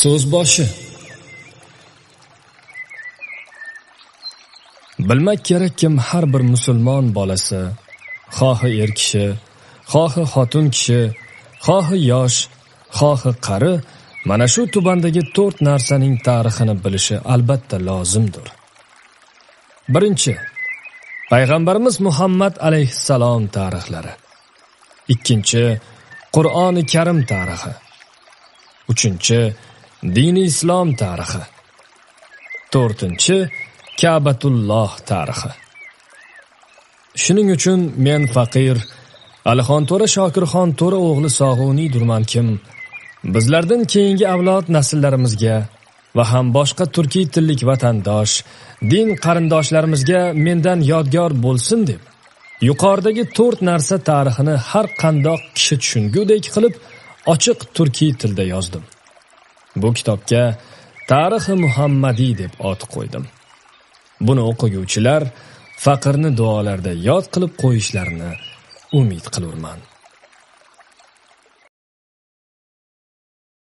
So'z boshi. Bilmak kerakkim, har bir musulmon bolasi, xohi er kishi, xohi xotin kishi, xohi yosh, xohi qari, mana shu tubandagi 4 narsaning tarixini bilishi albatta lozimdir. Birinchi, Payg'ambarimiz Muhammad alayhissalom tarixlari. Ikkinchi, Qur'oni Karim tarixi. Uchinchi, dini islom tarixi. To'rtinchi, Ka'batulloh tarixi. Shuning uchun men faqir Alixon To'ra Shokirxon To'ra o'g'li Sog'uniydirman kim, bizlardan keyingi avlod nasllarimizga va ham boshqa turkiy tillik vatandosh, din qarindoshlarimizga mendan yodgor bo'lsin deb, yuqoridagi 4 narsa tarixini har qandoq kishi tushungudek qilib ochiq turkiy tilda yozdim. Bu kitobga Tarixi Muhammadiy deb ot qo'ydim. Buni o'qiguvchilar faqirni duolarda yod qilib qo'yishlarini umid qilurman.